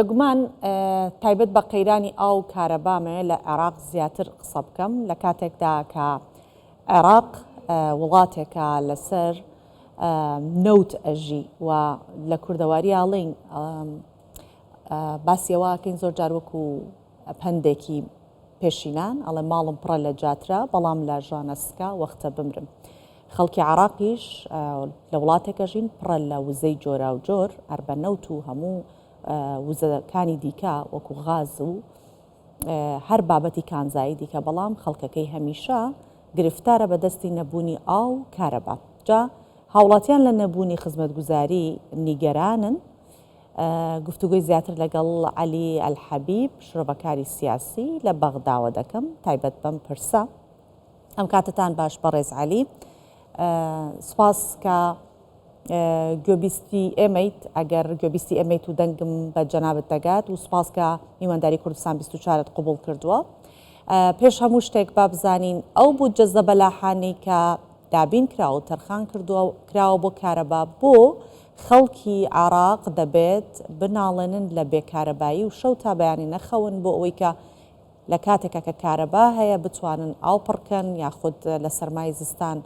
بێگومان تایبەت بە قەیرانی ئاو و کارەبا مەوێ لە عێراق زیاتر قسە بکەم لە کاتێکدا کە عێراق وڵاتێکە لەسەر نەوت ئەژی و لە کوردەواری ئاڵین باسی ئەوەکەین زۆر جار وەکو پەندێکی پێشینان ئەڵێ ماڵم پڕە لە جاترا بەڵام لە ژانەسکا وەختە بمرم. خەڵکی عێراقیش لە وڵاتێک ئەژین پڕە لە وزەی جۆراوجۆر هەر بە نەوت و هەموو وزەکانی دیکە وەکو غاز و هەر بابەتی کانزایی دیکە بەڵام خەڵکەکەی هەمیشە گرفتارە بە دەستی نەبوونی ئاو و کارەبا جا هاوڵاتیان لە نەبوونی خزمەتگوزاری نیگەرانن گفتوگۆی زیاتر لەگەڵ عەلی ئەلحەبیب شرۆڤەکاری سیاسی لە بەغداوە دەکەم تایبەت بەم پرسە. ئەم کاتتان باش بەڕێز عەلی سوپاس کە گوێبیستی ئێمەیت ئەگەر گوێبیستی ئێمەیت و دەنگم بە جەنابت دەگات و سوپاس کە میوانداری کوردستان 24ت قبوڵ کردووە پێش هەموو شتێک با بزانین ئەو بودجە زەبەلاحانەی کە دابین کرا و تەرخان کردووە کراوە بۆ کارەبا بۆ خەڵکی عێراق دەبێت بناڵێنن لە بێکارەبایی و شەو تا بەیانی نەخەون بۆ ئەوەی کە لە کاتێکا کە کارەبا هەیە بتوانن ئاو پڕکەن یاخود لە سەرمای زستان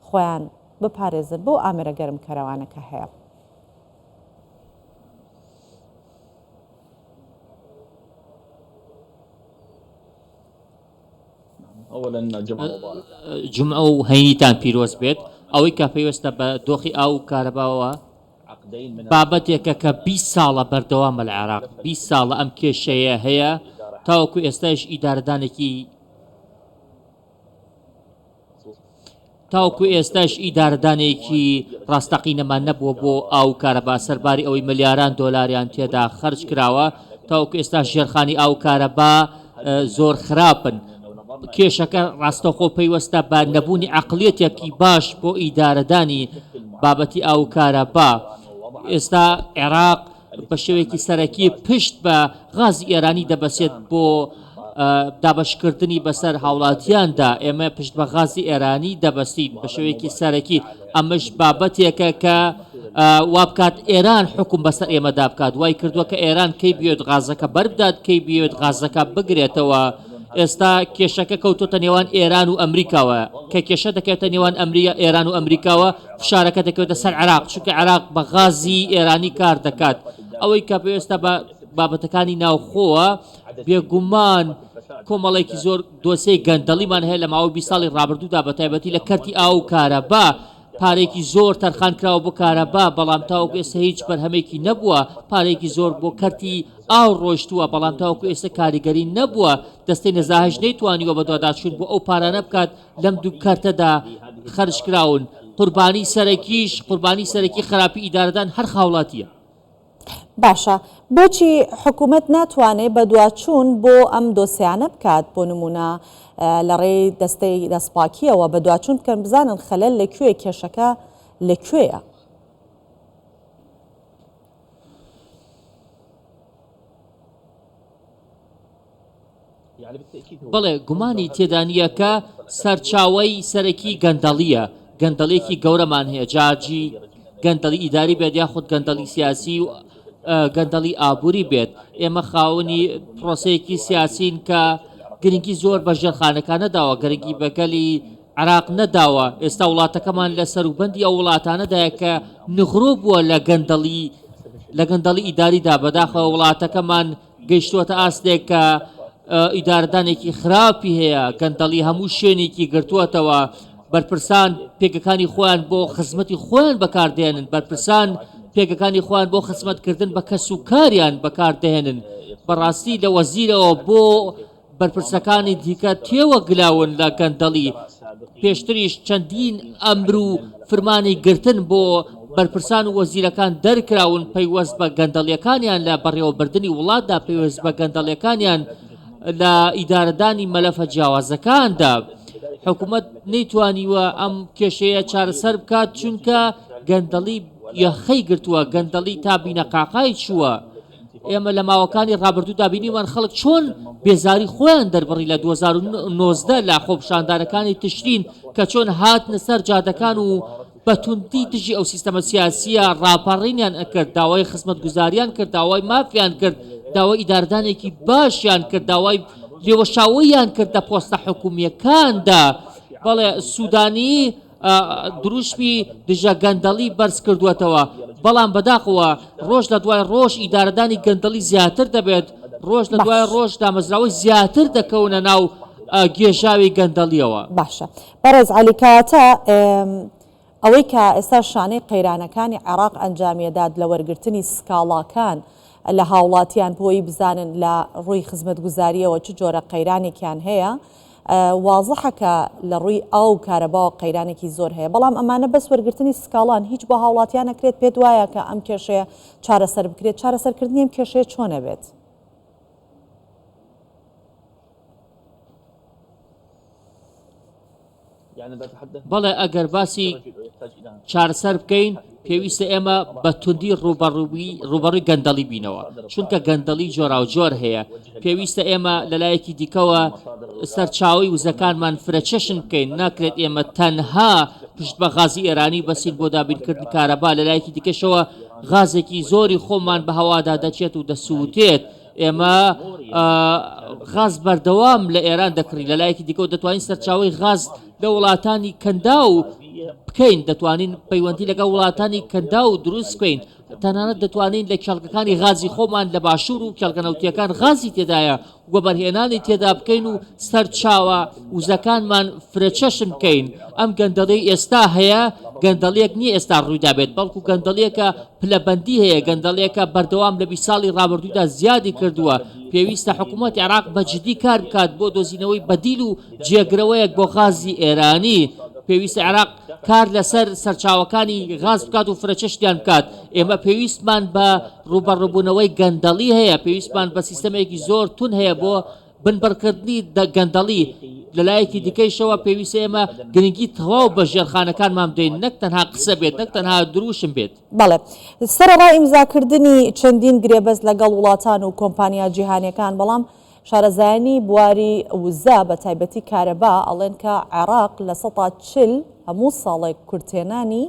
خۆیان بپارێزن بەو ئامێرە گەرمکەرەوانە کە هەیە. جومعە و هەینیتان پیرۆز بێت. ئەوەی کە پەیوەستە بە دۆخی ئاو و کارەباوە، بابەتێکە کە 20 ساڵە بەردەوامە لە عێراق، 20 ساڵە ئەم کێشەیە هەیە، تاوەکو ئێستایش ئیدارەدانێکی تاوەکو ئێستاش ئیدارەدانێکی ڕاستەقینەمان نەبووە بۆ ئاو و کارەبا، سەرباری ئەوەی ملیاران دۆلاریان تێدا خەرج کراوە، تاوەکو ئێستاش ژێرخانی ئاو و کارەبا زۆر خراپن. کێشەکە ڕاستەوخۆ پەیوەستە بە نەبوونی عەقڵیەتێکی باش بۆ ئیدارەدانی بابەتی ئاو و کارەبا. ئێستا عێراق بە شێوەیەکی سەرەکی پشت بە غازی ئێرانی دەبەسێت بۆ دابەشکردنی بەسەر هاوڵاتیاندا، ئێمە پشت بە غازی ئێرانی دەبەستین بە شێوەیەکی سەرەکی، ئەمەش بابەتێکە کە وا بکات ئێران حوکم بەسەر ئێمەدا بکات، وای کردووە کە ئێران کەی بیەوێت غازەکە بەربدات، کەی بیەوێت غازەکە بگرێتەوە، ئێستا کێشەکە کەوتۆتە نێوان ئێران و ئەمریکاوە، کە کێشە دەکەوێتە نێوان ئێران و ئەمریکاوە فشارەکە دەکەوێتە سەر عێراق، چونکە عێراق بە غازی ئێرانی کار دەکات، ئەوەی کە پێویستە بە بابەتەکانی ناوخۆوە بێگومان کۆمەڵێکی زۆر دۆسێی گەندەڵیمان هەیە لە ماوەی 20 ساڵی ڕابردوودا بە تایبەتی لە کەرتی ئاو و کارەبا پارێکی زۆر تەرخان کراوە بۆ کارەبا بەڵام تاوەکو ئێستا هیچ بەرهەمێکی نەبووە پارێکی زۆر بۆ کەرتی ئاو ڕۆیشتووە بەڵام تاوەکو ئێستا کاریگەری نەبووە دەستەی نەزاهەش نەیتوانیوە بەدواداچوون بۆ ئەو پارانە بکات لەم دوو کەرتەدا خەرج کراون قوربانی سەرەکیش قوربانی سەرەکی خراپی ئیدارەدان هەر هاوڵاتییە. باشە بۆچی حکومەت ناتوانێ بەدواچوون بۆ ئەم دۆسیانە بکات بۆ نمونە لە ڕێی دەستەی دەستپاکیەوە بەدواچوون بکەن بزانن خەلەل لە کوێ کێشەکە لە کوێیە؟ بەڵێ گومانی تێدا نییە کە سەرچاوەی سەرەکی گەندەڵییە، گەندەڵیەکی گەورەمان هەیە جا جی گەندەڵی ئیداری بێت یاخود گەندەڵی سیاسی و گەندەڵی ئابووری بێت ئێمە خاوەنی پرۆسەیەکی سیاسین کە گرنگی زۆر بە ژێرخانەکان نەداوە گرنگی بە گەلی عراق نەداوە ئێستا وڵاتەکەمان لە سەروبەندی ئەو وڵاتانەدایە کە نغرۆ بووە لە گەندەڵی لە گەندەڵی ئیداریدا بەداخەوە وڵاتەکەمان گەیشتووەتە ئاستێک کە ئیدارەدانێکی خراپی هەیە، گەندەڵی هەموو شوێنێکی گرتووەتەوە، بەرپرسان پێگەکانی خۆیان بۆ خزمەتی خۆیان بەکاردێنن، بەرپرسان پێگەکانی خۆیان بۆ خزمەتکردن بە کەس و کاریان بەکاردەهێنن، بەڕاستی لە وەزیرەوە بۆ بەرپرسەکانی دیکە تێوەگلاون لە گەندەڵی، پێشتریش چەندین ئەمر و فرمانی گرتن بۆ بەرپرسان و وەزیرەکان دەرکراون پەیوەست بە گەندەڵیەکانیان لە بەڕێوەبردنی وڵاتدا پەیوەست بە گەندەڵیەکانیان لە ئیدارەدانی مەلەفە جیاوازەکاندا. حکومەت نەیتوانیوە ئەم کێشەیە چارەسەر بکات چونکە گەندەڵی یەخەی گرتووە، گەندەڵی تا بینەقاقای چووە. ئێمە لە ماوەکانی ڕابردوودا بینیمان خەڵک چۆن بێزاری خۆیان دەربڕی لە 2019 لە خۆپیشاندانەکانی تشرین کە چۆن هاتنە سەر جادەکان و بە توندی دژی ئەو سیستەمە سیاسیە ڕاپەڕینیان ئەکرد داوای خزمەتگوزاریان کرد داوای مافیان کرد. داوای ئیدارەدانێکی باشیان کرد، داوای لێوەشاوەییان کرد لە پۆستە حکومییەکاندا. بەڵێ سوودانی دروشمی دژە گەندەڵی بەرز کردووەتەوە، بەڵام بەداخەوە ڕۆژ لە دوای ڕۆژ ئیدارەدانی گەندەڵی زیاتر دەبێت، ڕۆژ لە دوای باش. ڕۆژ دامەزراوەی زیاتر دەکەونە ناو گێژاوی گەندەڵییەوە. باشە بەڕێز عەلی کەواتە ئەوەی کە ئێستا شانەی قەیرانەکانی عێراق ئەنجامیەدات لە وەرگرتنی سکاڵاکان لە هاوڵاتیان بۆی بزانن لە ڕووی خزمەتگوزاریەوە چ جۆرە قەیرانێکیان هەیە وازحە کە لە ڕووی ئاو و کارەباوە قەیرانێکی زۆر هەیە بەڵام ئەمانە بەس وەرگرتنی سکاڵان هیچ بۆ هاوڵاتیان ئەکرێت پێت وایە کە ئەم کێشەیە چارەسەر بکرێت چارەسەرکردنی ئەم کێشەیە چۆن ئەبێت؟ بەڵێ ئەگەر باسی چارەسەر بکەین پێویستە ئێمە بە توندی ڕوبەڕووی ڕوبەڕووی گەندەڵی بینەوە چونکە گەندەڵی جۆراوجۆر هەیە پێویستە ئێمە لەلایەکی دیکەوە سەرچاوی وزەکانمان فرەچەشن بکەین ناکرێت ئێمە تەنها پشت بە غازی ئێرانی بەسین بۆ دابینکردنی کارەبا لەلایەکی دیکەشەوە غازێکی زۆری خۆمان بە هەوادا دەچێت و دەسووتێت ئێمە غاز بەردەوام لە ئێران دەکڕین، لە لایەکی دیکەوە دەتوانین سەرچاوەی غاز لە وڵاتانی کەنداو بکەین، دەتوانین پەیوەندی لەگەڵ وڵاتانی کەنداو دروست بکەین، تەنانەت دەتوانین لە کێڵگەکانی غازی خۆمان لە باشوور و کێڵگە نەوتییەکان غازی تێدایە وەبەرهێنانی تێدا بکەین و سەرچاوە وزەکانمان فرەچەشن بکەین. ئەم گەندەڵیەی ئێستا هەیە گەندەڵیەک نییە ئێستا ڕوویدابێت، بەڵکو گەندەڵیەکە پلەبەندی هەیە، گەندەڵیەکە بەردەوام لە 20 ساڵی ڕابردوودا زیادی کردووە، پێویستە حکوومەتی عێراق بە جدی کار بکات بۆ دۆزینەوەی بەدیل و جێگرەوەیەک بۆ غازی ئێرانی، پێویستە عێراق کار لەسەر سەرچاوەکانی غاز بکات و فرەچەشنیان بکات، ئێمە پێویستمان بە ڕووبەڕووبوونەوەی گەندەڵی هەیە، پێویستمان بە سیستەمێکی زۆر توند هەیە بۆ بنبڕکردنی گەندەڵی، لەلایەکی دیکەیشەوە پێویستە ئێمە گرنگی تەواو بە ژێرخانەکانمان بدەین، نەک تەنها قسە بێت، نەک تەنها دروشم بێت. بەڵێ، سەرەڕای ئیمزاکردنی چەندین گرێبەست لەگەڵ وڵاتان و کۆمپانیا جیهانیەکان، بەڵام شارەزایانی بواری وزە بە تایبەتی کارەبا ئەڵێن کە عێراق 40% هەموو ساڵێک کورتهێنانی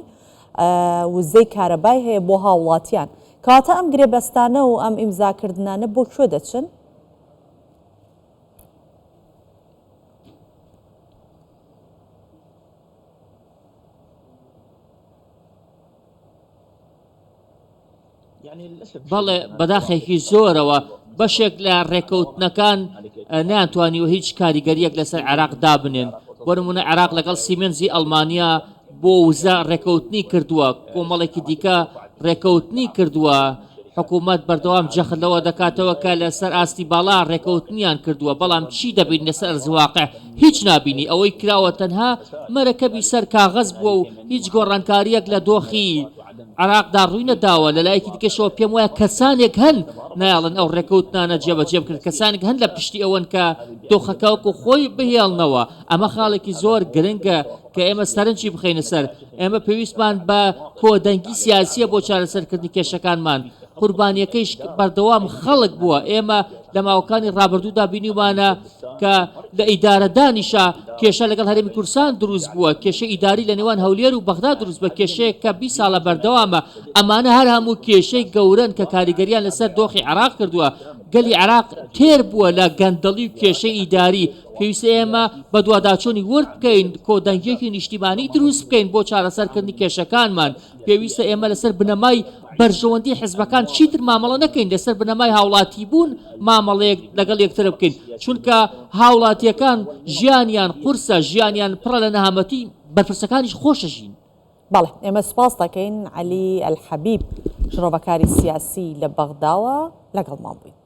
وزەی کارەبای هەیە بۆ هاوڵاتیان. کەواتە ئەم گرێبەستانە و ئەم ئیمزاکردنانە بۆ کوێ دەچن؟ بەڵێ بەداخێکی زۆرەوە بەشێک لە ڕێکەوتنەکان نەیانتوانیوە هیچ کاریگەریەک لەسەر عێراق دابنێن بۆ نمونە عێراق لەگەڵ سیمنزی ئەڵمانیا بۆ وزە ڕێکەوتنی کردووە کۆمەڵێکی دیکە ڕێکەوتنی کردووە حکوومەت بەردەوام جەخت لەوە دەکاتەوە کە لەسەر ئاستی باڵا ڕێکەوتنیان کردووە بەڵام چی دەبین لەسەر ئەرز واقع هیچ نابینی ئەوەی کراوە تەنها مەرەکەبی سەر کاغەز بووە و هیچ گۆڕانکارییەک لە دۆخی عێراقدا ڕووی نەداوە، لە لایەکی دیکەشەوە پێم وایە کەسانێک هەن نایەڵن ئەو ڕێکەوتنانە جێبەجێ بکرێن، کەسانێک هەن لە پشتی ئەوەن کە دۆخەکە وەکو خۆی بهێڵنەوە، ئەمە خاڵێکی زۆر گرنگە کە ئێمە سەرنجی بخەینە سەر، ئێمە پێویستمان بە کۆدەنگی سیاسییە بۆ چارەسەرکردنی کێشەکانمان، قوربانییەکەیش بەردەوام خەڵک بووە، ئێمە لە ماوەکانی ڕابردوودا بینیومانە کە لە ئیدارەدانیشا کێشە لەگەڵ هەرێمی کوردستان دروست بووە، کێشەی ئیداری لە نێوان هەولێر و بەغدا دروست بووە، کێشەیەک کە 20 ساڵە بەردەوامە، ئەمانە هەر هەموو کێشەی گەورەن کە کاریگەرییان لەسەر دۆخی عێراق کردووە، گەلی عێراق تێر بووە لە گەندەڵی و کێشەی ئیداری، پێویستە ئێمە بەدواداچوونی ورد بکەین، کۆدەنگییەکی نیشتیمانی دروست بکەین بۆ چارەسەرکردنی کێشەکانمان. پێویستە ئێمە لەسەر بنەمای بەرژەوەندی حزبەکان چیتر مامەڵە نەکەین، لەسەر بنەمای هاوڵاتیبوون مامەڵەیەک لەگەڵ یەکتر بکەین، چونکە هاوڵاتییەکان ژیانیان قورسە، ژیانیان پڕە لە نەهامەتی، بەرپرسەکانیش خۆش ئەژین. بەڵێ ئێمە سوپاست دەکەین عەلی ئەلحەبیب شرۆڤەکاری سیاسی لە بەغداوە لەگەڵمان بوویت.